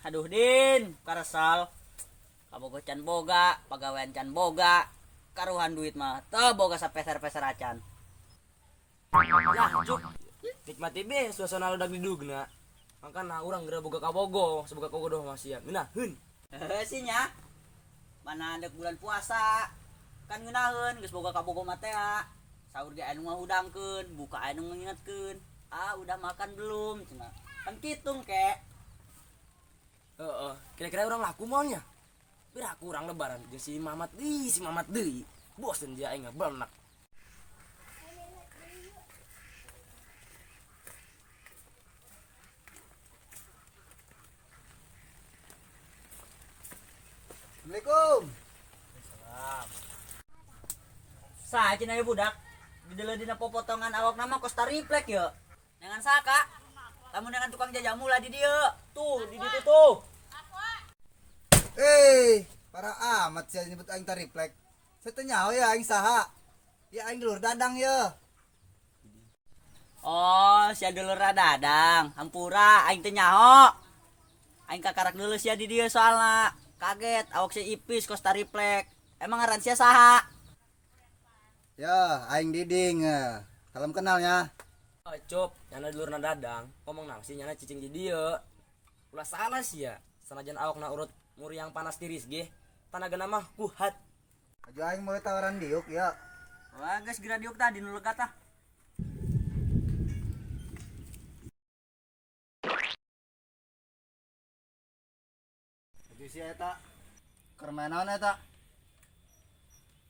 Aduh Din, karesal. Kabogoh can boga, pagawean can boga, karuhan duit mah teu boga sapeser-peser acan. Yah, Cuk. Nikmati be suasana ludak didugna. Makana urang geura boga kabogoh, saboga kabogoh mah sia. Ngeunaheun. Heuh sih nya. Mana andek bulan puasa. Kan ngeunaheun geus boga kabogoh mah teh. Sahur ge anu ngahudangkeun, buka anu ngingetkeun. Ah, udah makan belum cenah. Kan kitu ke. Heeh, kira-kira urang laku moal nya. Piraku urang lebaran jeung si Mamat deui, si Mamat deui. Bosen dia aing ngabelnak. Assalamualaikum. Saha cenah ieu budak? Dideuleu dina popotongan awakna mah kos tariplek ye. Dengan saka? Lamun dengan tukang jajamu lah di dieu. Tuh, di ditu tuh. Para amat sia nyebut aing tariplek. Saya teu nyaho ya aing saha. Ya aing dulur Dadang ye. Oh, sia dulur Dadang. Hampura aing teu nyaho. Aing kakarak deuleu sia di dieu soalna. Kaget awak sia ipis kos tariplek. Emang ngaran sia saha? Ya, aing Diding. Salam kenal ya. Oh, Cup, nyana dulurna Dadang, ngomong naon sih nyana cicing di dieu. Ulah salah sia. Sanajan awakna urut muriang panas tiris ge, tanagana mah kuat. Aju aing meuli tawaran diuk ya. Wah, geus geura diuk tah di nu lega tah. Aju sia eta. Keur main naon eta?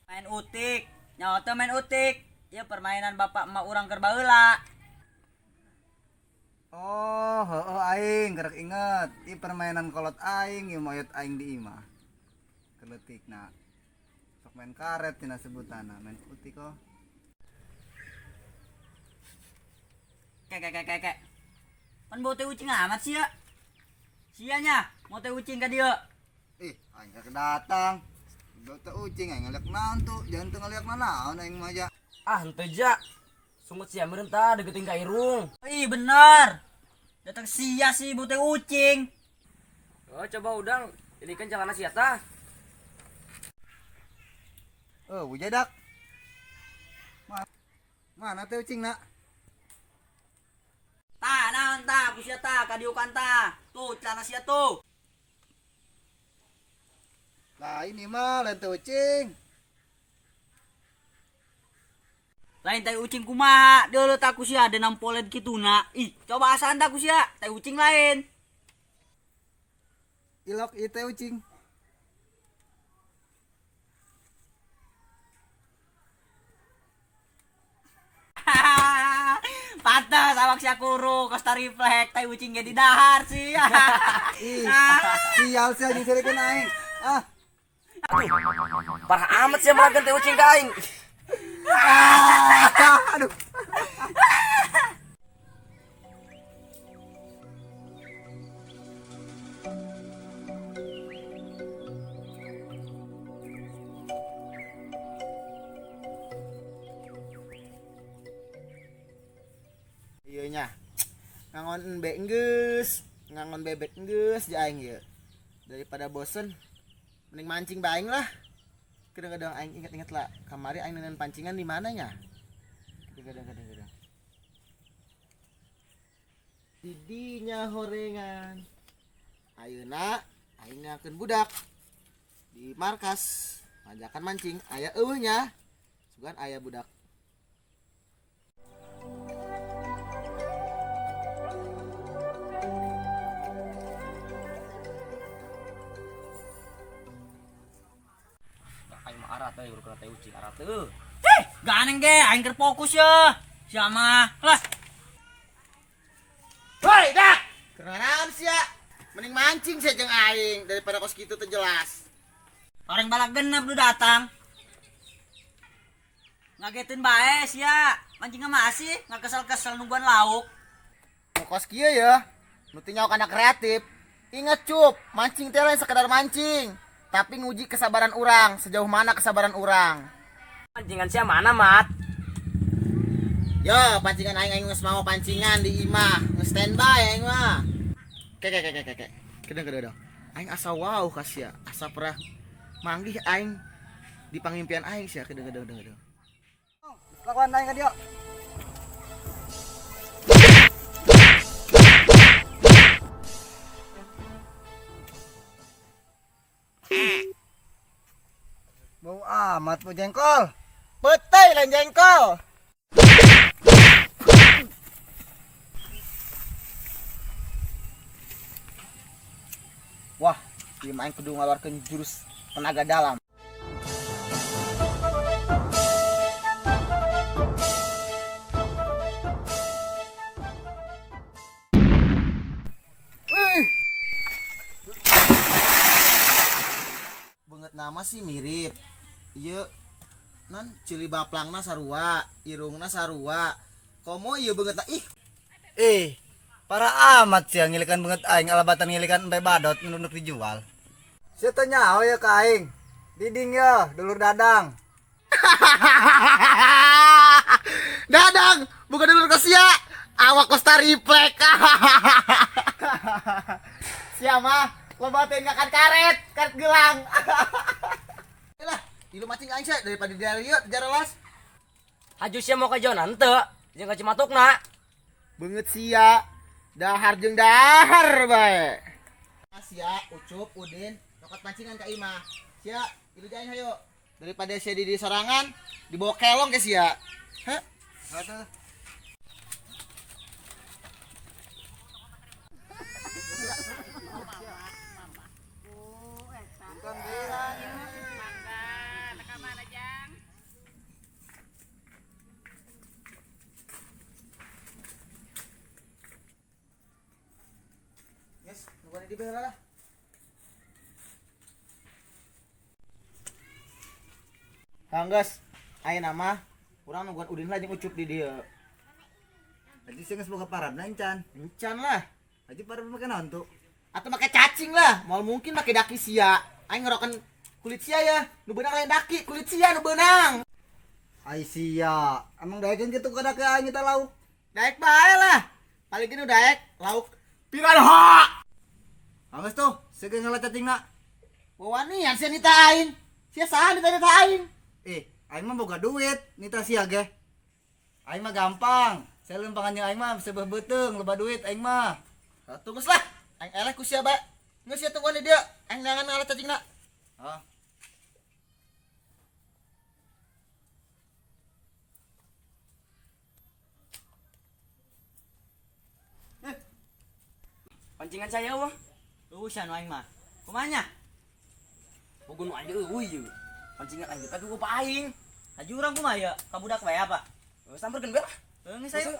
Main utik. Nyaho teh main utik. Ieu permainan bapak emak urang keur baheula. Oh, heeh aing gerak inget. Ieu permainan kolot aing, ieu moyot aing di imah. Keletikna. Sok main karet tina sebutanna, main utik oh. Kek kek kek kek. Pan bau teh ucing amat sia. Sia nya, mau teh ucing ka dieu. Ih, aing kakek datang. Bau teh ucing aing ngaliak naon tuh, jangan teu ngaliak naon aing mah ja. Ah, henteu ja. Sungut sia meureun tah deukeutin ka irung. Ih, bener. Datang sia sih bau teh ucing. Oh, coba udang, ini kan celana sia tah. Oh, hujadak. Mana teh ucing nak? Tah, naon tah, ku sia tah, kadiukan tah. Tuh, celana sia tuh. Lah ini mah lain teh ucing. Lain tai ucing kumaha, deuleu tak ku sia ada nampolet kituna. Ih, coba asaan tak ku sia, tai ucing lain. Ilok ieu teh ucing. Pantes awak sia kuru, kos tariflek, tai ucing ge didahar sih. Ih, sial sia jeung serikeun aing. Ah. Aduh, parah amat sia melagan tai ucing ka aing. Ah, aduh. Iya nya. Ngangon embe enggeus, ngangon bebek enggeus di aing ieu. Daripada bosen mending mancing bae aing lah. Kadang-kadang aing inget-inget lah, kamari aing nenen pancingan di mana nya? Kadang-kadang. Didinya horengan. Ayeuna aing ngakeun budak di markas ngajakan mancing, aya eueuh nya. Sugan aya budak. Aing mah arat euy, urang teh ucing arat euy. Heh, ganeng ge aing keur fokus ya. Sia mah. Lah. Hoi, dak. Kenaon sia? Mending mancing sia jeung aing daripada kos kitu teu jelas. Orang balak genep lu datang. Ngagetin bae sia. Mancing mah sih, nggak kesel-kesel nungguan lauk. Nu kos kieu ya, nu teu nyaho kana kreatif. Ingat Cup, mancing teh lain sekedar mancing, tapi nguji kesabaran urang, sejauh mana kesabaran urang. Pancingan sia mana, Mat? Yo, pancingan aing, aing geus mau pancingan di imah, geus standby aing mah. Ke ke ke ke ke. Kedeng-kedeng. Aing asa wow ka sia, asa pernah manggih aing di pangimpian aing sia kedeng-kedeng kedeng. Lakuan aing ka dieu. Bau amat po jengkol. Petai lain jengkol. Wah, ieu mah aing kudu ngaluarkeun jurus tenaga dalam. Wih. Banget nama sih mirip. Ieu non cili baplangna sarua, irungna sarua. Komo ieu beungeutna ih. Eh, para amat sih ngilikan banget aing alabatan ngilikan empe badot nunduk dijual. Sia teh nyaho ya ka aing. Diding ya, dulur Dadang. Dadang, bukan dulur ke sia. Awak Costa Reflect. Sia mah loba teh ngakan karet, karet gelang. Lah, ilu mancing aing sia daripada di dieu jarelas. Haju sia mau ka jonan teu, jeung ka Cimatukna. Beungeut sia, dahar jeung dahar bae. Sia, Ucup, Udin, nyokot pancingan ka imah. Sia, ilu aing hayo. Daripada sia di sorangan, dibawa kelong ke sia. Hah? Atuh. Yes, nungguan di bawah lah. Kangges, ayeuna mah urang nungguan Udin lah jeung Ucup di dieu. Haji sih geus boga parabna encan. Encan lah. Haji parab make naon tuh? Atau make cacing lah, moal mungkin make daki sia. Aing ngerokan kulit sia ya, nu beunang lain daki, kulit sia nu beunang. Ai sia, emang daekeun kitu ka daki aing eta lauk. Daek bae lah. Paling gini daek lauk piranha. Anggeus tuh, seugeun ngala cacingna. Wawanian sia nita aing. Sia saha nita nita aing? Eh, aing mah boga duit, nita sia ge. Aing mah gampang. Saya lempangan jeung aing mah seubeuh beuteung, loba duit aing mah. Atuh geus lah. Aing eleh ku sia bae. Geus sia tungguan di dieu. Aing neangan ngala cacingna. Hah? Pancingan saya wah. Eueuh sia nu aing mah. Kumaha nya? Bogo nu aing eueuh ieu. Pancingan aing tadi gua aing. Haji urang kumaha ya? Ka budak bae apa? Geus samperkeun bae lah. Heuh geus ayo.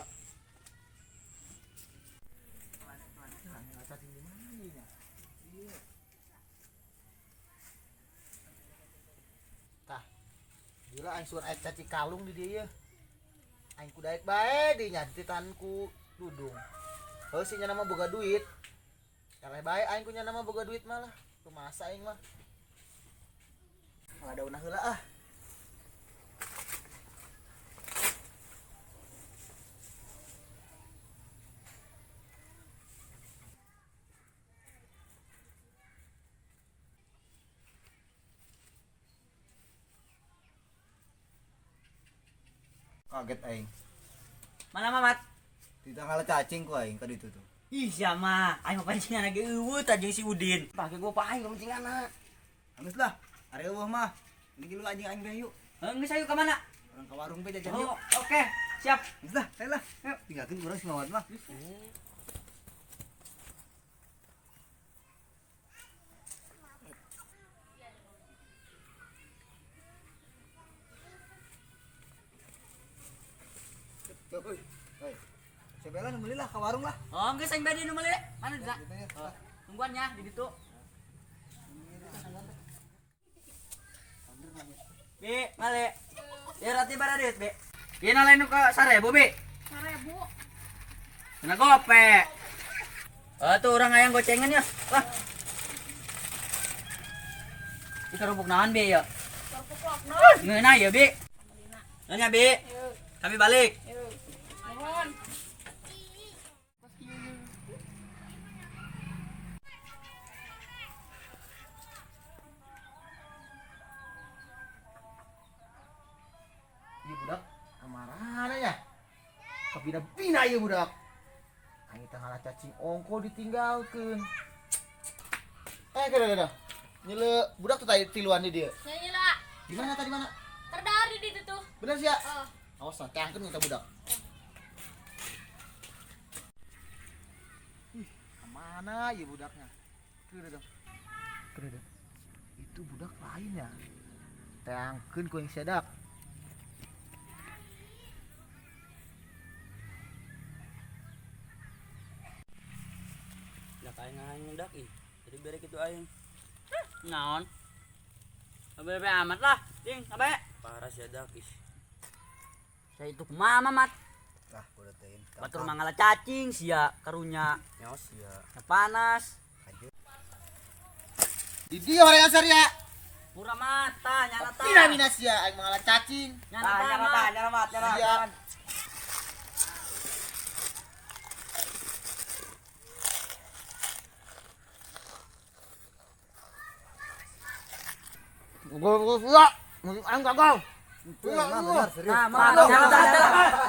Tah. Gila aing suun aya cacing kalung di dieu ye. Aing ku daek bae di nya dititan ku Dudung. Heuh sih nya mah boga duit. Eleh bae aing ku nya mah boga duit malah. Rumasa aing mah. Malah daunah heula ah. Kaget aing. Mana Mamat? Tidak ngala cacing ku aing ka ditu tuh. Ih sia mah, aing mah pancingan lagi eueuh tah jeung si Udin. Pake gua pa aing pancinganna. Anggeus lah, ari eueuh mah. Ini gilu anjing aing bae yuk. Heuh geus ayo ka mana? Urang ka warung bae jajan yuk. Oh, oke, siap. Geus lah, saya lah. Ayo, tinggalkeun urang si Mamat mah. Oi. Sebela nu meuli lah ka warung lah. Oh, geus aing bade nu meuli. Mana dina? Gitu ya. Oh, tungguan ya di ditu. Bi, male. Ya rati bara duit, Bi. Ieu na lain nu ka 1000, Bi. 1000. Kena gope. Oh, tuh orang hayang gocengan ya. Wah. Ieu kerupuk naon, Bi ya? Kerupuk lokno. Ngeunah ya, Bi. Nanya, Bi. Kami balik. Nuhun. Kabina-bina ieu budak. Aing teh ngalah cacing ongko ditinggalkeun. Eh, kada kada. Nyele budak tuh tadi tiluan di dia. Nyela. Di mana tadi mana? Terdari di situ tuh. Bener sih ya? Oh. Awas lah, teangkeun kita budak. Ih, kemana ya budaknya? Kira dong. Kira dong. Itu budak lain ya. Teangkeun ku yang sedak. Dak aing aing dak ih. Jadi bere kitu aing. Naon? Abe amat lah, ding, abe. Parah sia dak ih. Saya itu kumaha mat? Tah kudu teuing. Batur mangala cacing sia karunya. Nyaos sia. Panas. Di dia orang asar ya. Pura mata nyala ta. Tidak minas ya, aing mengalah cacing. Nyala ta. Nyala ta, nyala mat, nyala. Iya. Gol gol gol. Aing gagal. Itu mah benar serius. Nah, mat, nyala ta.